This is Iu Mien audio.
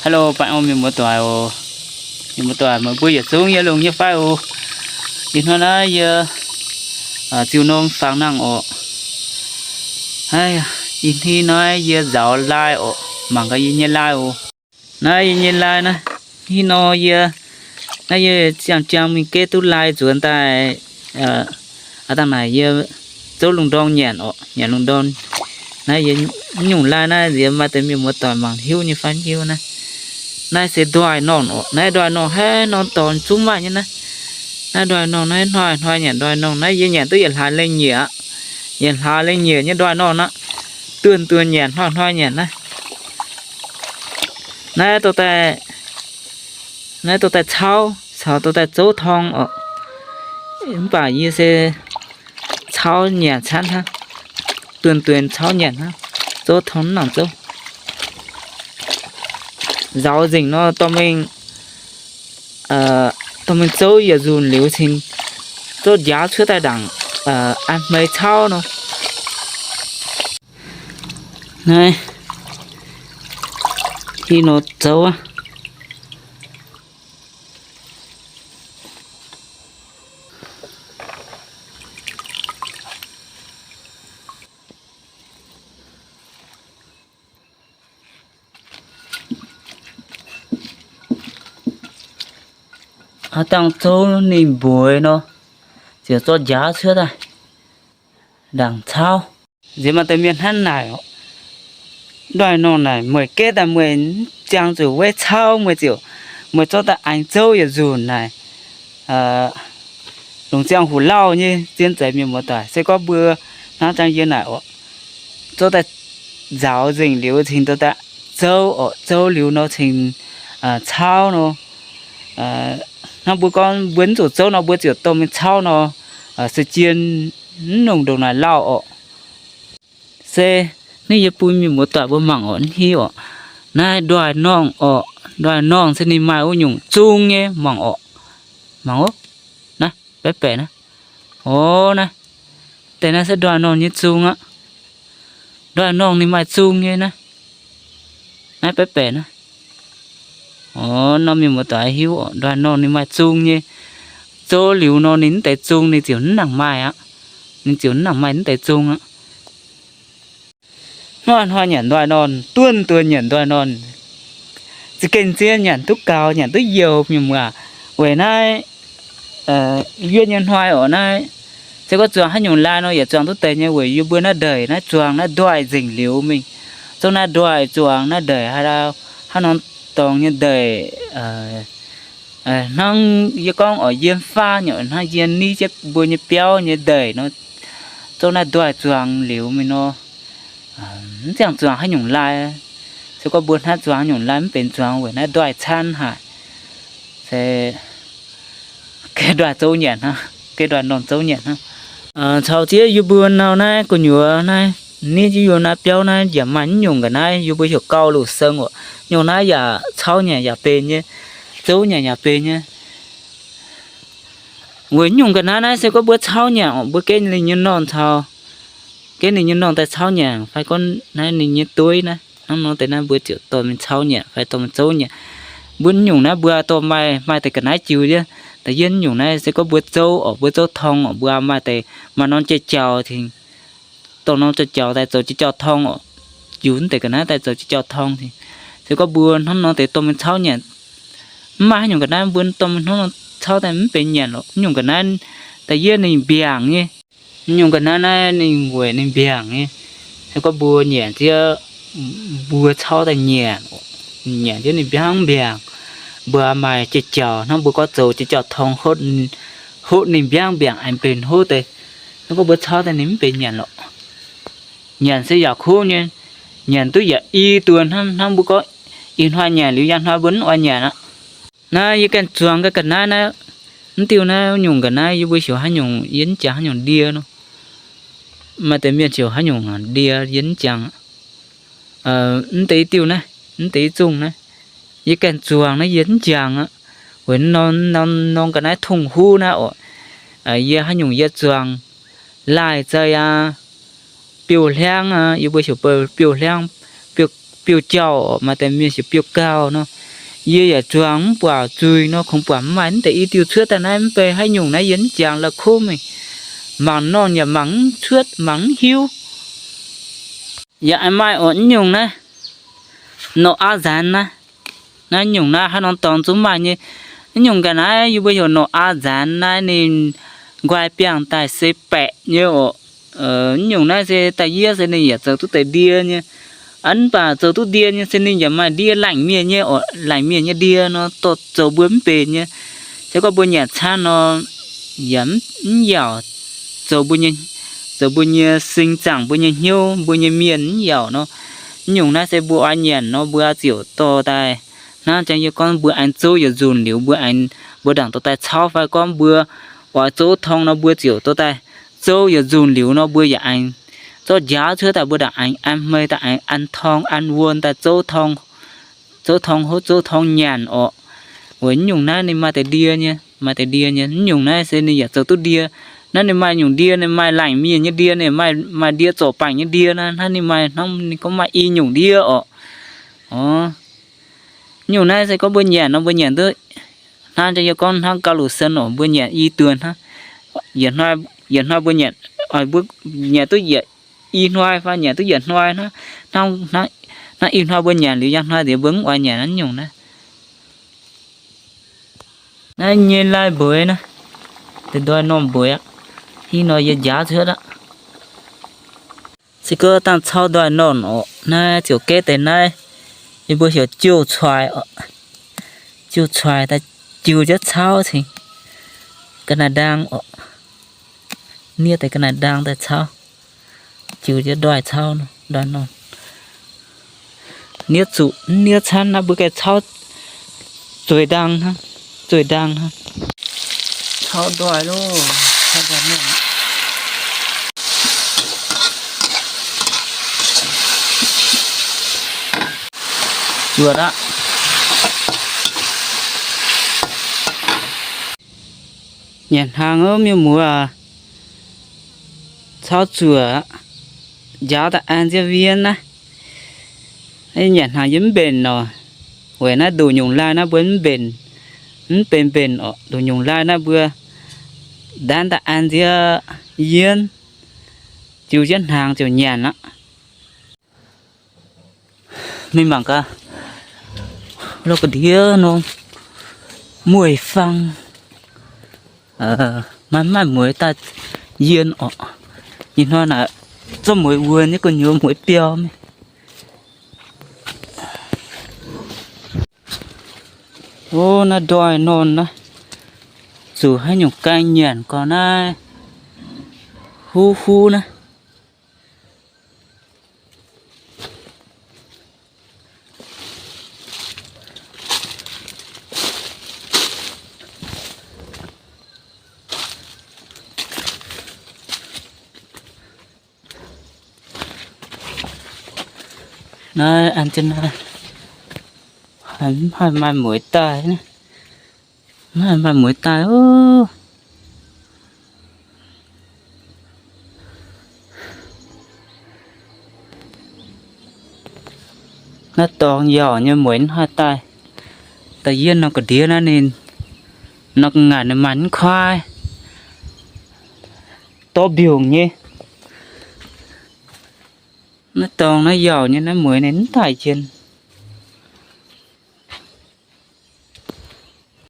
Hello, baengh orn mienh muoz-doic oc. Mienh muoz-doic, meih mbuo yietc zungv yie longx nyei fai oc? Ih hnoi naaiv yie ziux norm fangx nangh oc. Ih hnoi naaiv yie nzauz lai oc, mangc gaax yie nyei lai oc. Naaiv yie nyei lai naaiv, ih nor yie, naaiv yie ziangh jangx mingh geh duqv lai nzuonx daaih, aav dangh naaic yie zouv lungh ndorm nyanc oc, nyanc lungh ndorm. Naaiv yie nyungc lai naaiv nziex maaih deix mienh muoz-doic mangc hiuv nyei fai mv hiuv naaiv. Naaiv se ndoih-normh oc, naaiv ndoih-normh haaix norm dorngx zungv maaih nyei naaiv. Naaiv ndoih-normh naaiv hnoi-hnoi nyanc ndoih-normh naaiv, yie nyanc duqv yietc hlaax lengh nyieqc aqv. Yietc hlaax lengh nyieqc nyei ndoih-normh aqv. Duonh duonh nyanc, hnoi-hnoi nyanc naaiv. Naaiv dorh daaih, naaiv dorh daaih cauv caux dorh daaih zouv torng oc. Mv baac yie se cauv nyanc canv hnangv. Duonh duonh cauv nyanc hnangv, zouv torng mv nangc zouv. Nzauz nzengc nor dorh mingh, dorh mingh zouv yietc nzunc liuz cingx zouv njaaux cuotv daaih ndaangc, an hmei cauv nor. Naaiv, ih nor zouv aqv. Aav dangh zouv ninh mbueiz nor, ziouc zorqv njaaux cuotv daaih ndaangc cauv. Nziex maaih deix mienh hnangv naaic, ndoih-normh naaic meih geh daaih meih mv ziangh zuqc weiv cauv, meih ziouc, meih zorqv daaih aengx zouv yietc nzunc naaic, longc ziangh hoc lauh nyei. Zien zeiz mienh muoz-doic, se gorngv mbuo hnangv jangx yie naaic oc, zorqv daaih nzaaux nzengc liuz cingx dorh daaih zouv oc, zouv liuz nor cingx cauv nor. Hnangv mbuo gorngv mbuo mv zuqc zouv nor, mbuo ziouc dorh mingh cauv nor, se zien mv nongc ndongc naaic lauh oc. Se, naaiv yie bun mienh muoz-doic mbuo mangc oc, hiuv oc. Naaiv ndoih-normh oc, ndoih-normh se ninh maaih wuov nyungc zung nyei, mangc oc. Mangc oc. Naaiv, baeqv baeqc naaiv. Oc, naaiv, deix naaiv se ndoih-normh nyei zung aqv. Ndoih-normh ninh maaih zung nyei naaiv. Naaiv baeqv baeqc naaiv. Oc, norm mienh muoz-doic hiuv oc, ndoih-normh ninh maaih zung nyei. Zouv liuz nor ninh mv deix zung ninh ziouc mv nangc maaih aqv. Ninh ziouc mv nangc maaih mv deix zung aqv. Hnoi-hnoi nyanc ndoih-normh, duonh duonh nyanc ndoih-normh, za'gengh zien nyanc duqv gaux, nyanc duqv youh mienh muoz. Weic naaiv, yie nyei hnoi oc, naaiv se gorngv zuangx haaix nyungc lai nor yaac zuangx duqv deix nyei. Weic yie mbuo naaiv ndeic naaiv zuangx naaiv ndoih nzengc liuz mingh, zouv naaiv ndoih zuangx naaiv ndeic haaix, haaix norm dorngx nyei ndeic, hnangv yie gorngv oc, yiem faah nyei, hnangv yiem ni jienv mbuo nyei biauv nyei ndeic nor, zouv naaiv ndoih zuangx liuz mingh nor, mv ziangh zuangx haaix nyungc lai. Se gorngv mbuo hnangv zuangx haaix nyungc lai mv benx zuangx weic naaiv ndoih camv haic. Se geh ndoih zouv nyanc hnangv, geh ndoih-normh zouv nyanc hnangv. Caux ziex yie mbuo nau naaiv gu'nyuoz naaiv, nitv jienv yie mbuo naaiv biauv naaiv yaac maaih mv nyungc ga'naaiv, yie mbuo heuc gauh loc seng oc. Nyungc naaiv yaac cauv nyanc yaac benx nyei, zouv nyanc yaac benx nyei. Weic mv nyungc ga'naaiv naaiv se gorngv mbuo cauv nyanc oc, mbuo geh ninh nyei normh caux, geh ninh nyei normh daaih cauv nyanc fai gorngv naaiv ninh nyei dueiv naaiv, hnangv nor deix naaiv mbuo ziouc dorh mingh cauv nyanc fai dorh mingh zouv nyanc. Mbuo mv nyungc naaiv mbuo dorh maaih, maaih deix ga'naaiv jiu yie, da'yietv nyungc naaiv se gorngv mbuo zouv oc, mbuo zouv torng oc, mbuo maaih deix maaih norm jai-jaux tengx, dorh norm jai-jaux daaih zoux jai-jaux torng oc. Jiu mv deix ga'naaiv daaih zoux jai-jaux torng tengx. Se gorngv mbuo hnamv nor deix dorh mingh cauv nyanc, mv maaih haaix nyungc ga'naaiv mbuo dorh mingh hnamv nor cauv daaih mv benx nyanc lorqc. Mv nyungc ga'naaiv da'yietv ninh mbiaangc nyei. Mv nyungc ga'naaiv naaiv ninh weic ninh mbiaangc nyei. Se gorngv mbuo nyanc ziex, mbuo cauv daaih nyanc, nyanc ziex ninh mbiaangc mbiaangc, mbuo maaih jai-jaux hnangv mbuo gorngv zoux jai-jaux torng, hopv ninh mbiaangc mbiaangc aengx benx hopv deix. Se gorngv mbuo cauv daaih ninh mv benx nyanc lorqc. Nyanc se yaac kuv nyei, nyanc duqv yaac i duon hnangv, hnangv mbuo gorngv ih hnoi nyanc liuz, yaang hnoi mbuo mv oix nyanc aqv. Naaiv yie ganh zuangx ga'naaiv naaiv, mv diuh naaiv nyungc ga'naaiv yie mbuo heuc haaix nyungc, yie mv jangx haaix nyungc ndie nor. Maaih deix mienh heuc haaix nyungc ndie, yie mv jangx. Mv deix i diuh naaiv, mv deix i zungh naaiv, yie ganh zuangx naaiv yie mv jangx aqv. Weic norm ga'naaiv tungh huv naaiv oc, yie haaix nyungc yie zuangx, laaih zei aqv, biouv hliangv aqv, yie mbuo heuc biouv hliangv, biouv, biouv-jauv oc, maaih deix mienh heuc biouv-gauh nor. Yie yaac zuangx mv buatc zuiz nor, kungx buatc mv maaih mv deix i diuh cuotv daaih naaiv mv bei haaix nyungc naaiv, yie mv jangx la'kuqv mingh. Mangc norm yaac mangc mv cuotv, mangc mv hiuv. Yaac maaih oc, mv nyungc naaiv, norqc aa nzaanx naaiv. Naaiv nyungc naaiv haaix norm dorngx zungv maaih nyei. Mv nyungc ga'naaiv yie mbuo heuc norqc aa nzaanx naaiv, ninh nquaih biangh daaih se baeqc nyei oc. Mv nyungc naaiv se da'yietv se ninh yaac zoux duqv deix ndie nyei. Mv baac zoux duqv ndie nyei se ninh yaac maaih ndie laangc mienh nyei oc, laangc mienh nyei ndie nor, dorh zoux mbuo mv mbenc nyei. Se gorngv mbuo nyanc camv nor, yaac mv yaauc zoux mbuo nyei, zoux mbuo nyei sing zaangc, mbuo nyei hnyouv, mbuo nyei mienh mv yaauc nor. Mv nyungc naaiv se mbuo oix nyanc nor, mbuo ziouc dorh daaih. Hnangv jang yie gorngv, mbuo aengx zouv yietc nzunc liuz, mbuo aengx, mbuo ndaangc dorh daaih cauv fai gorngv mbuo oix zouv torng nor, mbuo ziouc dorh daaih zouv yietc nzunc liuz nor, mbuo yaac aengx zorqv njaaux cuotv daaih, mbuo ndaangc aengx an hmei daaih, aengx an torng an wuon daaih zouv torng, zouv torng hopv, zouv torng nyanc orqc. Weic mv nyungc naaiv ninh maaih deix ndie nyei, maaih deix ndie nyei. Mv nyungc naaiv se ninh yaac zoux duqv ndie. Naaiv ninh maaih nyungc ndie, ninh maaih laangc mienh nyei ndie, ninh maaih, maaih ndie zorc baengc nyei ndie naaiv. Naaiv ninh maaih, hnangv ninh gorngv maaih i nyungc ndie orqc. Orqc, nyungc naaiv se gorngv mbuo nyanc nor, mbuo nyanc duqv, hnangv yie gorngv hnangv gauh luc sen oc, mbuo nyanc i duonx hnangv. Yietc hnoi, yietc hnoi mbuo nyanc, mbuo nyanc duqv yietc, i hnoi fai nyanc duqv yietc hnoi hnangv. Hnangv i hnoi mbuo nyanc liuz, yangh hnoi nziex mbuo mv oix nyanc naaiv nyungc naaiv. Naaiv nyei lai mbueix naaiv, deix ndoih normh mbueix aqv. Ih nor yie njaaux cuotv aqv. Se gorngv dangh cauv ndoih normh oc, naaiv ziouc gaeqv deix naaiv, yie mbuo heuc jiouv cuaix oc. Jiouv cuaix daaih jiu jienv cauv cingx ga'naaiv ndaang oc. Niev deix ga'naaiv ndaang daaih cauv, jiu jienv ndoih cauv, ndoih normh. Niev zuqc, niev camv naaiv mbuo gaengh cauv zueiz ndaang hnangv, zueiz ndaang hnangv. Cauv ndoih loh, cauv ndoih normh. Zuotc aqv. Nyanc hnaangx ov, mienh muoz aac. Cauv zuoqc aqv. Njaaux daaih an nziouv mbienv naaiv. Nyanc hnaangx yie mv mbenc nor. Weic naaiv nduqc nyungc lai naaiv mbuo mv mbenc, mv benx mbenc oc. Nduqc nyungc lai naaiv mbuo ndanv daaih an nziouv mbienv, jiu jienv hnaangx ziouc nyanc aqv. Mingh mangc gaax, lo ga'ndiev norm mueiz-fang, maaih, maaih mueiz daaih yien orqc. Ih hnoi naaic zorqv mueiz wuonx nyei gu'nyuoz mueiz biaux mingh. Ov, naaiv ndoih normh naaiv, zuqc haaix nyungc gaeng nyanc gorx naaiv, huv huv naaiv. Naaiv an jienv naaiv, mv haih maaih mueiz daaih, mv haih maaih mueiz daaih ov. Naaiv dorngx yaauc nyei mueiz mv haih daaih. Da'yietv norm ga'ndiev naaiv ninh norm ga'ngaanc ninh maaih mv kuaaiv, dorv mbiungc nyei. Naaiv dorngx naaiv yaauc nyei naaiv mueiz ninh mv daaih jien.